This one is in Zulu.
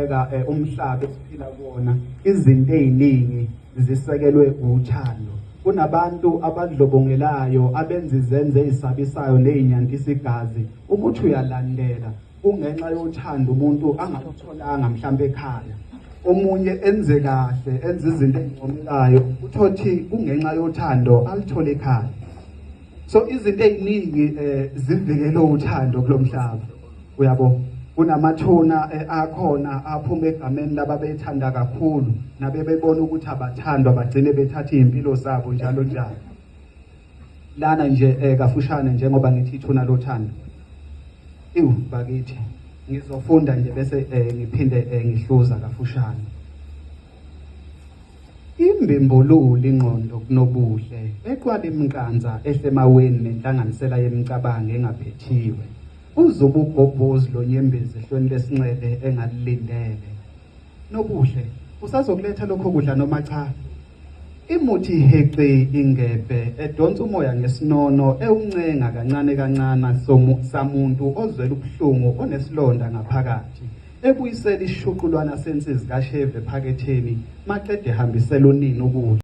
ubheka umhlaba esiphila kuwona, izinto eziningi zisekelwe uthando. Kunabantu abadlobongelayo, abenza izenzo ezisabisayo nezinyantisa igazi. Uma uthi uyalandela, kungenxa yothando umuntu angalutholanga mhlawumbe ekhaya. Omunye enze kahle, enze izinto ezincomekayo, uthothi kungenxa yothando aluthola ekhaya. So izinto eziningi zivikele uthando kulomhlaba, uyabo. Kunamathuna akhona aphuma egameni laba bethanda kakhulu nabebebona ukuthi abathandwa, bagcine bethatha izimpilo zabo njalo njalo. Lana nje kafushane, njengoba ngithi ithuna lothando, iwu bakithi, ngizofunda nje bese ngiphinde ngihluza kafushane. Imbimbulula ingqondo kunobuhle eqwala imqansa ehle emaweni nenhlanganisela yemicabango engaphethiwe. Uzuba ugobhozi lonyembezi ehlweni lesinxele engalilindele. Nobuhle, usazokuletha lokho kudla noma cha? Imuthi heqe ingebhe edonsa umoya ngesinono ewuncenga kancane kancane samuntu ozwela ubuhlungu onesilonda ngaphakathi. Ebuyisela isishuqulwana sensizi kashevu ephaketheni maqede ehambisela unina ukudla.